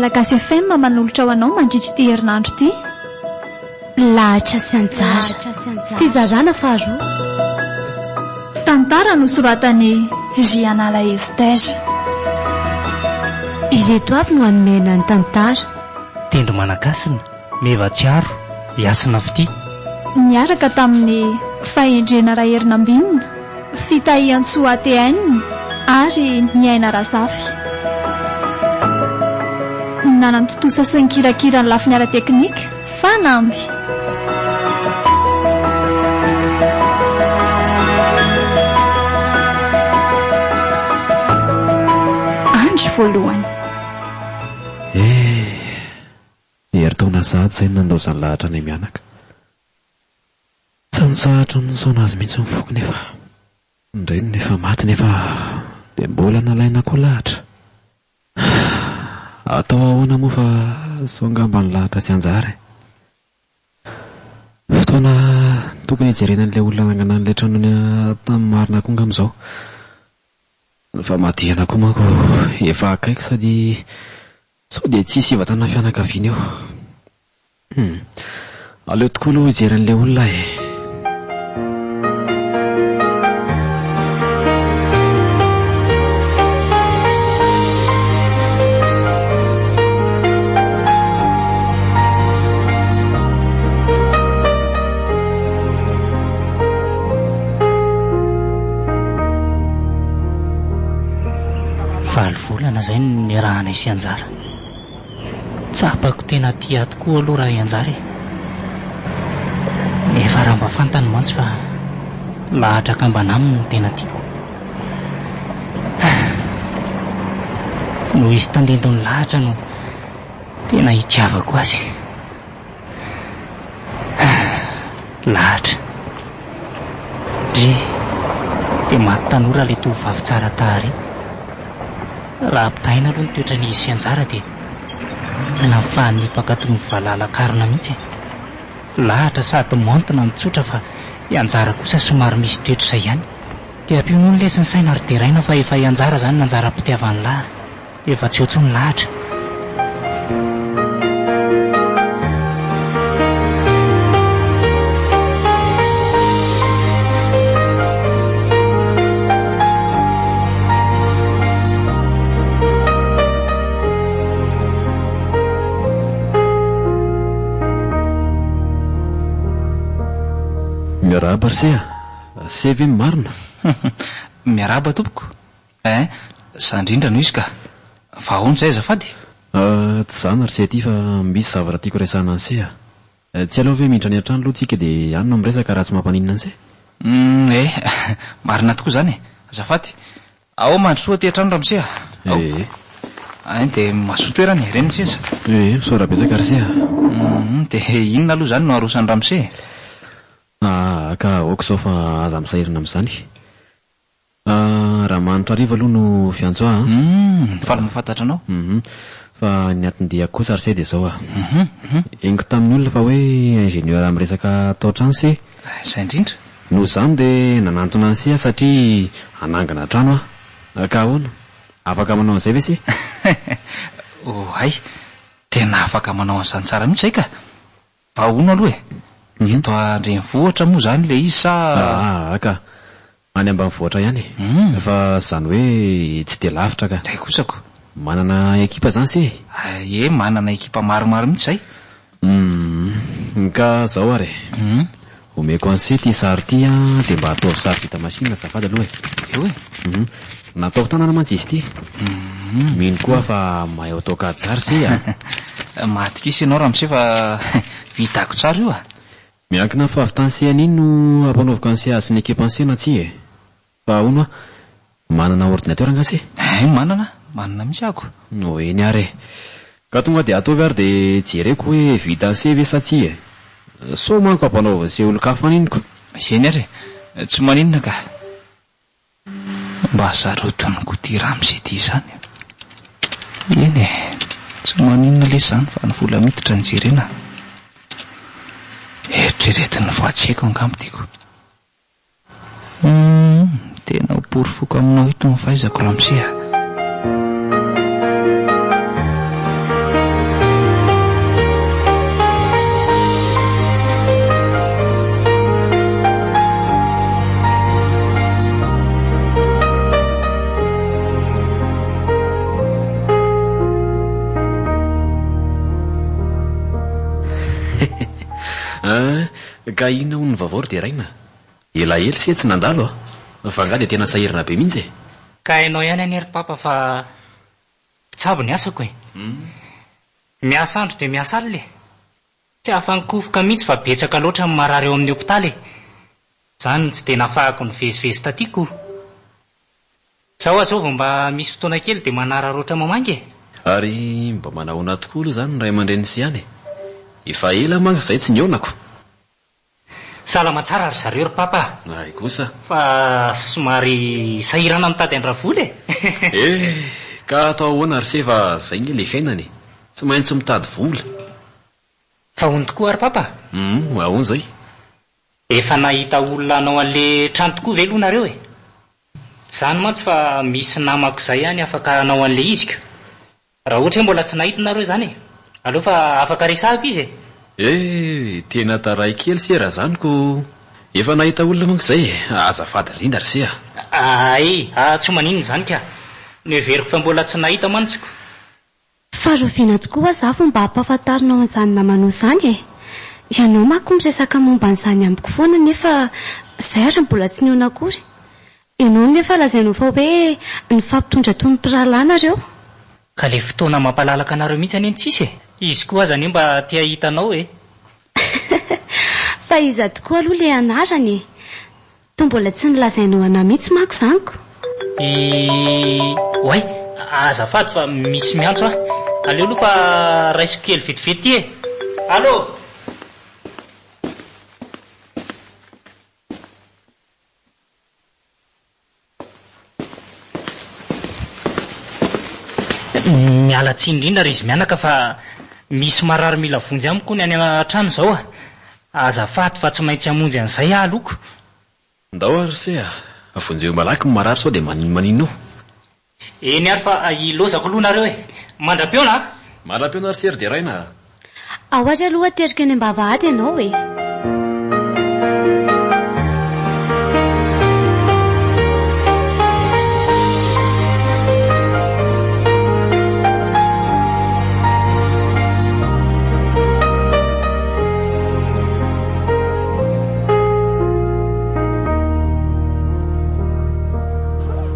Malagasy FM manolotra ho anao mandritra ity herinandro ity. Lahatra sy anjara. Fizarana faharoa. Tantara nosoratan'i Rianala Esther. Ireto avy no hanomena ny tantara. Tendry Manakasina, Meva Tsiaro, Hasina Fitia. Niaraka tamin'i Fahendrena Raherinambinina, Fitahiantsoa ATN ary Niaina Razafy. Nanantontosa sy nikirakira ny lafiny ara-teknika, Fanamby. Andro voalohany. Eh! Herintaona sahady izay no nandaozan'ny lahatra anay mianaka. Tsy mitsahatra misaona azy mihitsy ny foko nefa ny reniny efa maty nefa dia mbola nalaina koa lahatra. Atao ahoana moa fa zao angamba ny lahatra sy anjara e. Fotoana tokony hijerena an'ilay olona nanangana an'ilay tranony tamin'ny marina koa angamba izao. Ny famadihana koa manko efa akaiky sady sao dia tsy hisy hivatana fianakaviana eo. Hum. Aleo tokoa aloha hijery an'ilay olona e. Valo volana izay no niarahanay sy Anjara. Tsapako tena tia ahy tokoa aloha raha i Anjara e! Efa raha mba fantany mantsy fa lahatra kambana aminy no tena tiako. Noho izy tandindon'ny lahatra no tena itiavako azy. Lahatra. Ndry, dia maty tanora ilay tovovavy tsara tarehy. Raha ampitahaina aloha ny toetran'izy sy Anjara dia tena mifanipaka toy ny valala karona mihitsy e. Lahatra sady maontina no tsotra fa i Anjara kosa somary misy toetra izay ihany. Dia ampio nono lesy ny saina ary deraina fa efa i Anjara izany ny anjaram-pitiavan'lah. Efa tsy eo intsony lahatra. Miarahaba ry se a! Se ve ny marina? Miarahaba tompoko. Ein, za indrindra no izy ka. Fa ahoana izay azafady? Ah, tsy izany ry se ty fa misy zavatra tiako resahana an'i se a. Tsy aleo ve miditra any an-trano aloha tsika dia any no miresaka raha tsy mampaninona an'i se? Humm, eh, marina tokoa izany e. Azafady. Ao mandrosoa aty an-trano ramose a. Ao. Ee. Ein, dia mazoto toerana e, ireny ny seza. Ee, misaora betsaka ry se a. Humm, dia inona aloha izany no arosan'i ramose e? Ah, ka aoka izao fa aza misahirana amin'izany. Ah, Ramanitra hariva aloha no fiantso ahy an. Humm, faly mahafantatra anao. Hum, fa ny anton-diako kosa ry se dia izao ah. Hum, hum. Henoko tamin'ny olona fa hoe ingénieur amin'ny resaka tao-trano se. Izay indrindra. Noho izany dia nanantona an'i se aho satria hanangana trano aho. Ka ahoana? Afaka manao an'izay ve se? Oay, tena afaka manao an'izany tsara mihitsy izay ka. Fa ahoana aloha e? Eto an-drenivohitra moa izany ilay izy sa. Aa ka. Any ambanivohitra ihany e. Fa izany hoe tsy dia lavitra ka. Hay kosa ko. Manana ekipa izany se e? Ie, manana ekipa maromaro mihitsy izay. Humm. Ka zao ary e. Omeko an'i se ity sary ity an, dia mba ataovy sary vita machine azafady aloha e. Eo e. Humm. Nataoko tanana mantsy izy ity. Mino koa aho fa mahay AutoCAD tsara se a. Mahatokisa ianao ramose fa vitako tsara io a. Miankina amin'ny fahavitan'i se an'iny no hampanaoviko an'i se azy sy ny ekipan'i se na tsia e. Fa hono hoa, manana ordinateur angaha se? Hay manana, manana mihitsy aho ko. Oh eny ary e. Ka tonga dia ataovy ary dia jereko hoe vitan'i se ve sa tsia e. Sao manko ampanaovin'i se olon-kafa any iny ko. Eny ary e, tsy maninona ka. Mba sarotiny koa ity ramose ity izany. Eny e, tsy maninona lesy izany fa ny vola miditra no jerena. Eritreretin'ny voatsy haiko angamba ity ko. Humm, tena ho porofoko aminao eto ny fahaizako ramose a! Ah, ka inona hono ny vaovao ry Deraina? Elaela se tsy nandalo a! Fa angaha dia tena sahirana be mihitsy e? Ka hainao ihany anie ry Papa fa mpitsabo ny asako e! Miasa andro dia miasa alina e! Tsy afa-nikofoka mihitsy fa betsaka loatra ny marary ao amin'ny hopitaly e! Izany no tsy dia nafahako nivezivezy taty ko! Izao aho izao vao mba misy fotoana kely dia manararaotra mamangy e! Ary mba manahoana tokoa aloha izany ny ray aman-dreny sy ihany e! Efa ela manko izay tsy nihaonako. Salama tsara ry zareo ry Papa a! Hay kosa. Fa somary sahirana mitady an-dRavola e! Eh! Ka atao ahoana ry se fa zay nge le fiainana e! Tsy maintsy mitady vola. Fa hono tokoa ary Papa? Hum, ahoana izay? Efa nahita olona hanao an'le trano tokoa ve aloha nareo e? Tsy izany mantsy fa misy namako izay ihany afaka hanao an'le izy ko! Raha ohatra hoe mbola tsy nahita nareo izany e! Aleo fa afaka resahiko izy e! Eh! Tena taraiky kely se raha izany ko! Efa nahita olona manko izay e! Azafady indrindra ry se a! Hay! Tsy maninona izany ka! Noheveriko fa mbola tsy nahita mantsy ko! Fa rahoviana tokoa aza aho vao mba hampahafantarinao an'izany namanao izany e? Ianao manko miresaka momba an'izany amiko foana nefa izay ary mbola tsy nihaona akory. Ianao nefa lazainao fa hoe nifampitondra toy ny mpirahalahy nareo. Ka le fotoana mampalalaka anareo mihitsy anie no tsisy e! Izy koa aza anie mba te hahita anao e! Fa iza tokoa aloha le anarany e? Toa mbola tsy nolazainao anah mihitsy manko izany ko. I Oay, azafady fa misy miantso aho. Aleo aloha fa raisiko kely vetivety ity e. Allô! Miala tsiny indrindra ry izy mianaka fa misy marary mila vonjy amiko hono any an-trano izao a! Azafady fa tsy maintsy hamonjy an'izay aho aloha ko! Ndao ary se a! Vonjeo malaky ny marary sao dia maninomaninona eo. Eny ary fa ilaozako aloha nareo e! Mandra-pihaona a! Mandra-pihaona ry se ry Deraina a! Ao ary aloha ateriko eny am-bavahady ianao e!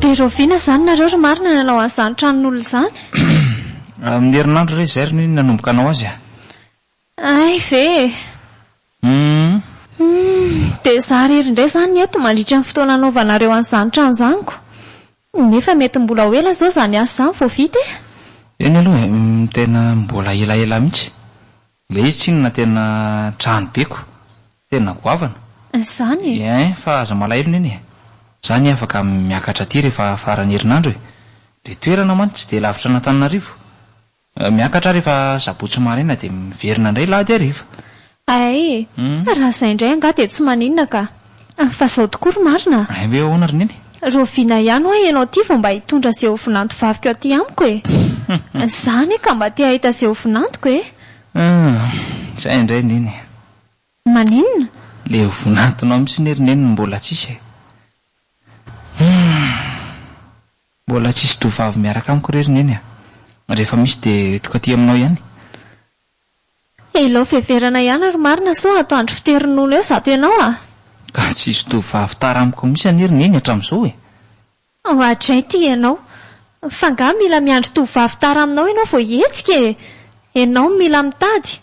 Dia rahoviana izany nareo ry marina nanao an'izany tranon'olona izany? Amin'ny herinandro re izay ry nony nanomboka hanao azy a! Hay ve e! Humm. Humm, dia za irery indray izany eto mandritra ny fotoana anaovanareo an'izany trano izany ko! Nefa mety mbola ho ela izao izany asa izany vao vita e! Eny aloha e, tena mbola elaela mihitsy. Ilay izy tsinona tena trano be ko! Tena goavana. Izany e! Ein, fa aza malahelo neny e! Za anie afaka miakatra aty rehefa faran'ny herinandro e! Ilay toerana mantsy tsy dia lavitra an'Antananarivo. Miakatra aho rehefa sabotsy maraina dia miverina indray lahady hariva. Hay! Raha izay indray angaha dia tsy maninona ka! Fa izao tokoa ry marina a! Hay hoe ahoana ry neny? Rahoviana ihany hoa ianao ity vao mba hitondra izay ho vinanto vaviko aty amiko e! Za anie ka mba te hahita izay ho vinantoko e! Hum, izay indray neny e! Maninona? Ilay ho vinantonao mihitsy anie ry neny no mbola tsisy e! Hum, mbola tsisy tovovavy miaraka amiko re ry neny a! Rehefa misy dia entiko aty aminao ihany. Elao fiheverana ihany ry marina sao atoandro fitery ronono eo zato ianao a! Ka tsisy tovovavy tara amiko mihitsy anie ry neny hatramin'izao e! Oadray ity ianao! Fa angaha mila miandry tovovavy tara aminao ianao vao hihetsika e! Ianao no mila mitady!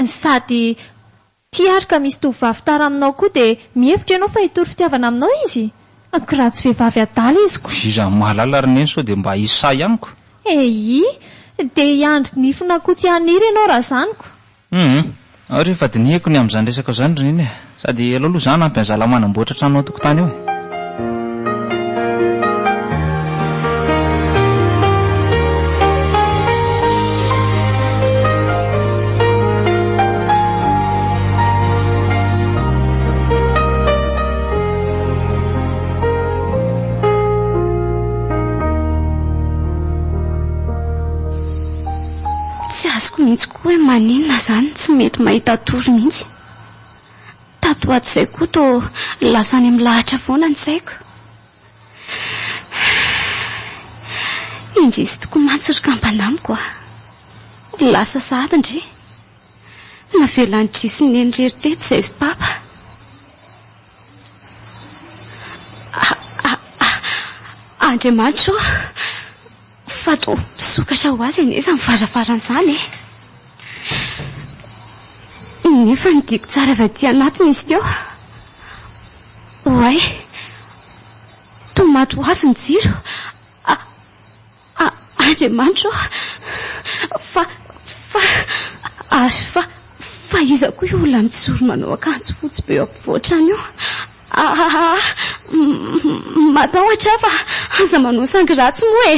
Sady tia ary ka misy tovovavy tara aminao koa dia mihevitra ianao fa hitory fitiavana aminao izy? Ko raha tsy vehivavy adala izy ko! Iza no mahalala ry neny sao dia mba hisy sahy ihany ko! Eii! Dia hiandry nifin'akoho tsy haniry ianao raha izany ko! Hum! Ao re fa dinihiko ny amin'izany resaka izany ry neny a! Sady aleo aloha za hanampy an'zalahy manamboatra trano ao an-tokotany ao e! Tsy azoko mihitsy koa hoe maninona za no tsy mety mahita tory mihitsy. Tato ho ato izay koa toa lasa any amin'ny lahatra foana ny saiko. Indrisy tokoa mantsy ry kambana amiko a! Lasa sahady ndry. Navelan'i Dry sy Neny irery teto izay sy Papa. Andriamanitra ô! Fa toa misokatra ho azy anie izany varavarana izany e! Nefa ny diako tsara avy aty anatiny izy teo. Oay! Toa maty ho azy ny jiro. Andriamanitra ô! Fa, fa, ary fa, fa iza koa io olona mijoro manao akanjo fotsy be eo ampovoan-trano io? Aa, matahotra aho fa aza manao sangy ratsy moa e!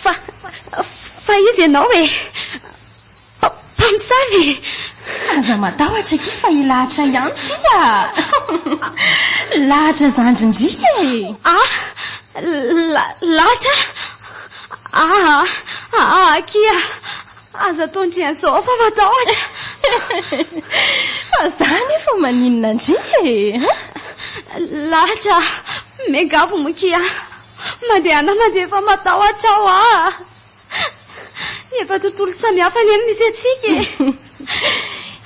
Fa, fa iza ianao e? Mpamosavy e! Aza matahotra akia fa hilahatra ihany ity a! Lahatra zandrin-dry e! Ah! Lahatra? Ah! Ah! Akia! Aza ataon-dry an'izao fa matahotra! Fa za anefa maninona an-dry e? Lahatra! Miangavy moa kia! Mandehana mandeha fa matahotra aho ah! Efa tontolo samihafa anie no misy antsika e!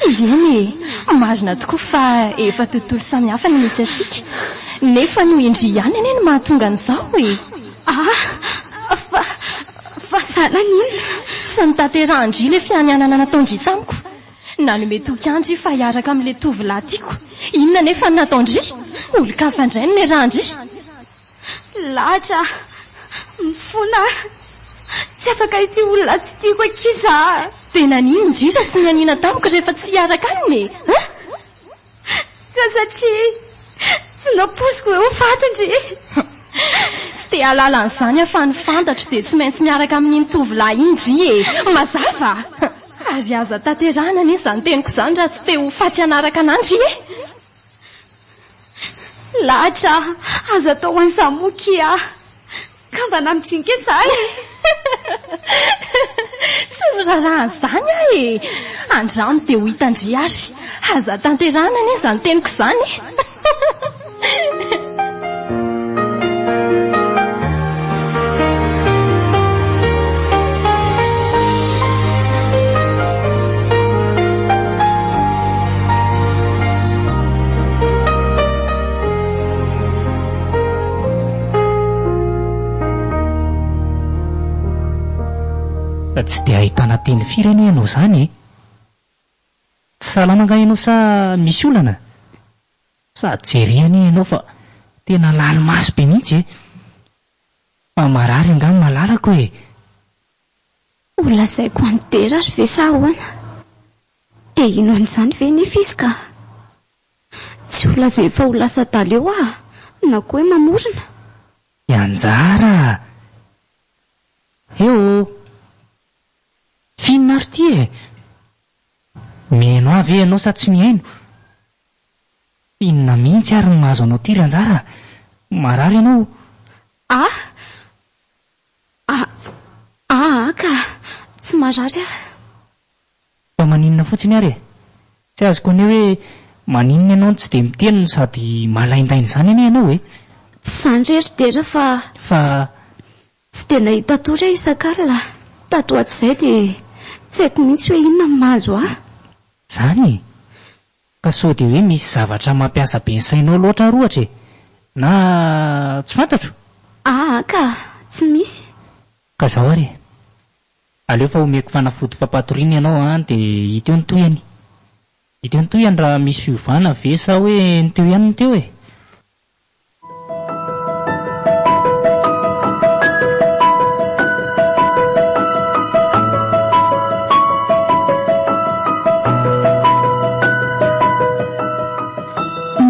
Eny e! Marina tokoa fa efa tontolo samihafa no misy antsika. Nefa noho i ndry ihany anie no mahatonga an'izao e! Ah! Fa, fa za naninona? Tsy notanterahan-dry ilay fianianana nataon-dry tamiko. Nanome toky an-dry fa hiaraka amin'ilay tovolahy tiako. Inona anefa no nataon-dry? Olon-kafa indray no niarahan-dry. Lahatra, mifona aho. Tsy afaka ity olona tsy tiako akia za. Dia naninona ndry raha tsy nianiana tamiko rehefa tsy hiaraka aminy e? Hein? Ka satria tsy nampoiziko hoe ho faty ndry. Tsy te hahalala an'izany aho fa ny fantatro dia tsy maintsy miaraka amin'iny tovolahy iny ndry e! Mazava? Ary aza tanterahina anie izany teniko izany raha tsy te ho faty hanaraka anà ndry e! Lahatra aza atao an'izany moa kia. Kambana mitrinka za e! Tsy miraharaha an'izany aho e! Andramo dia ho hitan-dry ary. Aza tanterahina anie izany teniko izany e! Tsy dia ahitana teny firy anie ianao izany e! Tsy salama angaha ianao sa misy olana? Sady jereo anie ianao fa tena lali-maso be mihitsy e! Fa marary angaha ny malalako e! Ho lazaiko an'i Dera ary ve sa ahoana? Te hino an'izany ve nefa izy ka? Tsy ho lazainy fa ho lasa adala eo aho na koa hoe mamorona? I Anjara a! He ô! F'inona ary ity e? Mihaino ahy ve ianao sa tsy mihaino? Inona mihitsy ary no mahazo anao ity ry Anjara a? Marary ianao? A! A! Aa ka! Tsy marary aho. Fa maninona fotsiny ary e? Tsy azoko anie hoe maninona ianao no tsy dia miteny no sady malaindaina izany anie ianao e? Tsy izany re ry Dera fa. Fa. Tsy dia nahita tory aho isak'alina. Tato ho ato izay dia tsy haiko mihitsy hoe inona no mahazo ahy. Izany e? Ka sao dia hoe misy zavatra mampiasa be ny sainao loatra ary ohatra e? Na tsy fantatro? Aa ka! Tsy misy. Ka izao ary e! Aleo fa omeko fanafody fampatoriana ianao an, dia hita eo ny tohiny. Hita eo ny tohiny raha misy fiovana ve sa hoe ny teo ihany no teo e?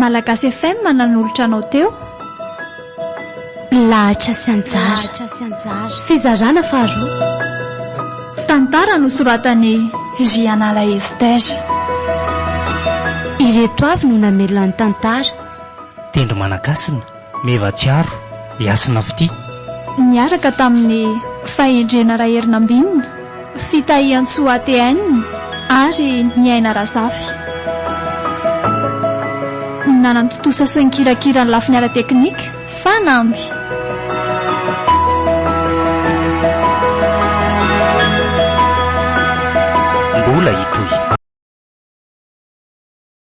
Malagasy FM nanolotra anao teo. Lahatra sy anjara. Fizarana faharoa. Tantara nosoratan'i Rianala Esther. Ireto avy no namelona ny tantara. Tendry Manakasina, Meva Tsiaro, Hasina Fitia. Niaraka tamin'i Fahendrena Raherinambinina, Fitahiantsoa ATN ary Niaina Razafy. no nanatontosa sy nikirakira ny lafiny ara-teknika, Fanamby. Mbola hitohy.